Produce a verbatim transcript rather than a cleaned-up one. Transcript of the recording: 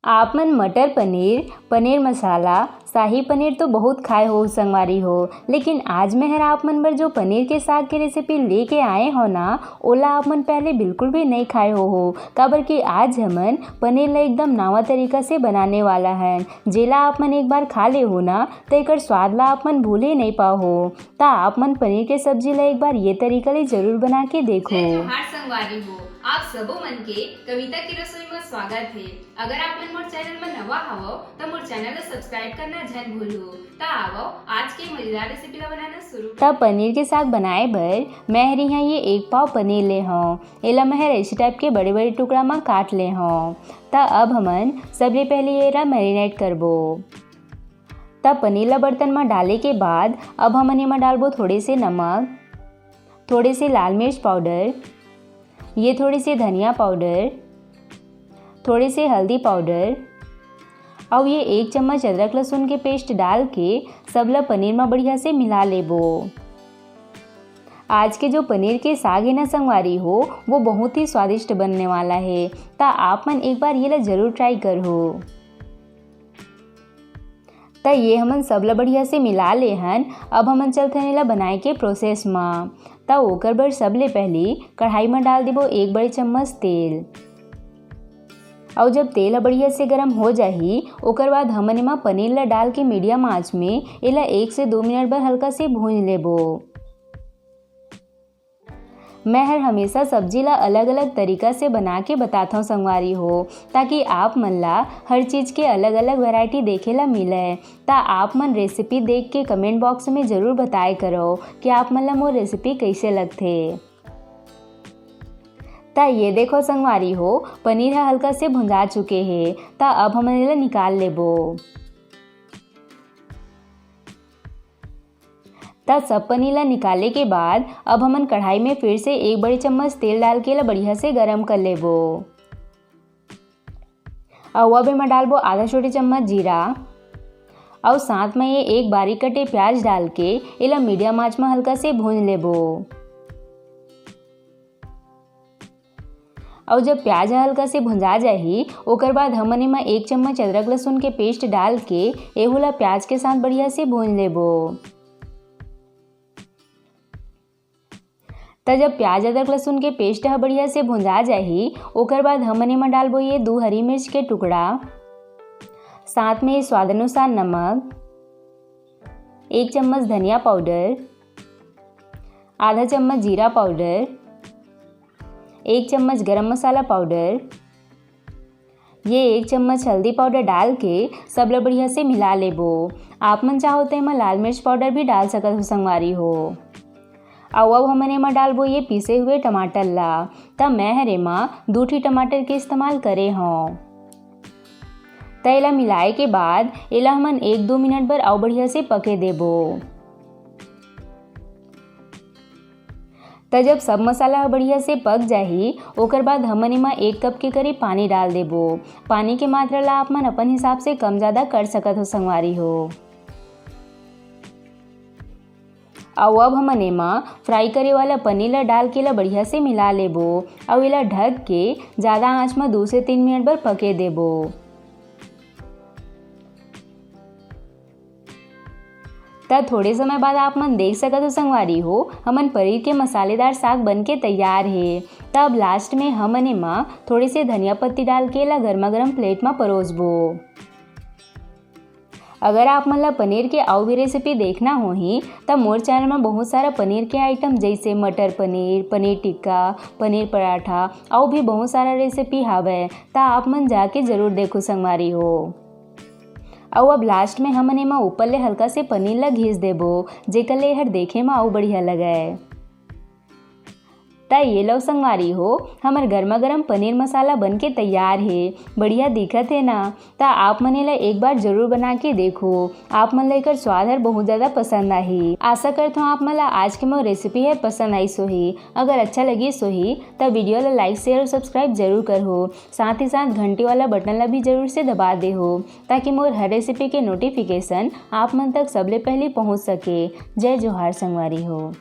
आप मन मटर पनीर, पनीर मसाला, शाही पनीर तो बहुत खाए हो संगवारी हो, लेकिन आज मैं हर आप मन बर जो पनीर के साग के रेसिपी लेके आए हो ना, ओला आप मन पहले बिल्कुल भी नहीं खाए हो हो, काबर कि आज हमन पनीर ला एकदम नवा तरीका से बनाने वाला हन, जेला आप मन एक बार खा ले हो ना, तो एकर स्वाद ला आप मन भूल ही नहीं पाओ हो। त आप मन पनीर के सब्जी ला एक बार ये तरीका ले जरूर बना के देखो। जय जोहार संगवारी हो, आप सबो मन के कविता की रसोई में स्वागत है। अगर आप मन मोर चैनल में नवा हवो, त मोर चैनल ला सब्सक्राइब करना झन भूलो। त आवो, आज के मजेदार रेसिपी ला बनाना शुरू करबो। त पनीर के साग बनाए बर मैं हर इहाँ ये एक पाव पनीर ले हौं। एला मैं हर ऐसे टाइप के बड़े-बड़े टुकड़ा म काट ले हौं। त अब हमन सबले पहले ये ला मैरिनेट करबो। त पनीर ला बर्तन म डाले के बाद अब हमन एमा डालबो थोड़े से नमक, थोड़े से लाल मिर्च पाउडर, ये थोड़े से धनिया पाउडर, थोड़े से हल्दी पाउडर, अउ ये एक चम्मच अदरक लहसुन के पेस्ट डाल के सब ला पनीर म बढ़िया से मिला लेबो। आज के जो पनीर के साग है ना संगवारी हो, वो बहुत ही स्वादिष्ट बनने वाला है। त आप मन एक बार ये ला जरूर ट्राई करहो। त ये हमन सब ला बढ़िया से मिला ले हन। अब हमन चलथन एला बनाए के प्रोसेस म। त ओकर बर सबले पहली कढ़ाई म डाल देबो एक बड़े चम्मच तेल। अउ जब तेल ह बढ़िया से गरम हो जाही, ओकर बाद हमन एमा पनीर ला डाल के मीडियम आंच में एला एक से दो मिनट बर हल्का से भूंज लेबो। मैं हर हमेशा सब्जी ला अलग-अलग तरीका से बना के बताथौं संगवारी हो, ताकि आप मन ला हर चीज के अलग-अलग वैरायटी देखे ला मिले। त आप मन रेसिपी देख के कमेंट बॉक्स में जरूर बताए करो कि आप मन ला मोर रेसिपी कइसे लगथे। त ये देखो संगवारी हो, पनीर ह हल्का से भुंजा चुके हे। त अब हमन एला निकाल लेबो। त सब पनीर ला निकाले के बाद अब हमन कढ़ाई में फिर से एक बड़े चम्मच तेल डाल के एला बढ़िया से गरम कर लेबो। अउ अब एमा डालबो आधा छोटे चम्मच जीरा, अउ साथ में ये एक बारीक कटे प्याज डाल के एला मीडियम आंच में हल्का से भूंज लेबो। अउ जब प्याज ह हल्का से भुंजा जाही, ओकर बाद हमन एमा एक चम्मच अदरक लहसुन के पेस्ट डाल के एहू ला प्याज के साथ बढ़िया से भूंज लेबो। त जब प्याज अदरक लहसुन के पेस्ट ह बढ़िया से भुंजा जाही, ओकर बाद हमन एमा डालबो ये दू हरी मिर्च के टुकड़ा, साथ में स्वाद अनुसार नमक, एक चम्मच धनिया पाउडर, आधा चम्मच जीरा पाउडर, एक चम्मच गरम मसाला पाउडर, ये एक चम्मच हल्दी पाउडर डाल के सब ल बढ़िया से मिला लेबो। आप मन चाहो त एमा लाल मिर्च पाउडर भी डाल सकत हो संगवारी हो। अउ अब हमन एमा डालबो ये पीसे हुए टमाटर ला। त मैं हर एमा दू ठी टमाटर के इस्तेमाल करे हौं। त एला मिलाए के बाद एला हमन एक दो मिनट बर अउ बढ़िया से पके देबो। त जब सब मसाला ह बढ़िया से पक जाही, ओकर बाद हमन एमा एक कप के करीब पानी डाल देबो। पानी के मात्रा ला आप मन अपन हिसाब से कम ज्यादा कर सकत हो संगवारी हो। अउ अब हमन एमा फ्राई करे वाला पनीर ला डाल के ला बढ़िया से मिला लेबो। अउ एला ढक के ज्यादा आंच म दू से तीन मिनट बर पके देबो। त थोड़े समय बाद आप मन देख सकत हो संगवारी हो, हमन पनीर के मसालेदार साग बन के तैयार हे। त अब लास्ट में हमन एमा थोड़े से धनिया पत्ती डाल के एला गर्मा गर्म प्लेट म परोसबो। अगर आप मन ला पनीर के अउ भी रेसिपी देखना होही, त मोर चैनल म बहुत सारा पनीर के आइटम, जइसे मटर पनीर, पनीर टिक्का, पनीर पराठा, अउ भी बहुत सारा रेसिपी हावय, त आप मन जाके जरूर देखो संगवारी हो। अउ अब लास्ट में हमन एमा ऊपर ले हल्का से पनीर ला घिस देबो, जेकर ले एहर देखे म अउ बढ़िया लगय। त ये लो संगवारी हो, हमर गरमा गरम पनीर मसाला बन के तैयार हे। बढ़िया दिखत हे ना? त आप मन एला एक बार जरूर बना के देखो, आप मन ला एकर स्वाद हर बहुत ज्यादा पसंद आही। आशा करत हौं आप मन ला आज के मोर रेसिपी हर पसंद आइस होही। अगर अच्छा लगिस होही त वीडियो ला लाइक, शेयर अउ सब्सक्राइब जरूर करहो। साथ ही साथ घंटी वाला बटन ला भी जरूर से दबा देहो, ताकि मोर हर रेसिपी के नोटिफिकेशन आप मन तक सबले पहले पहुंच सके। जय जोहार संगवारी हो।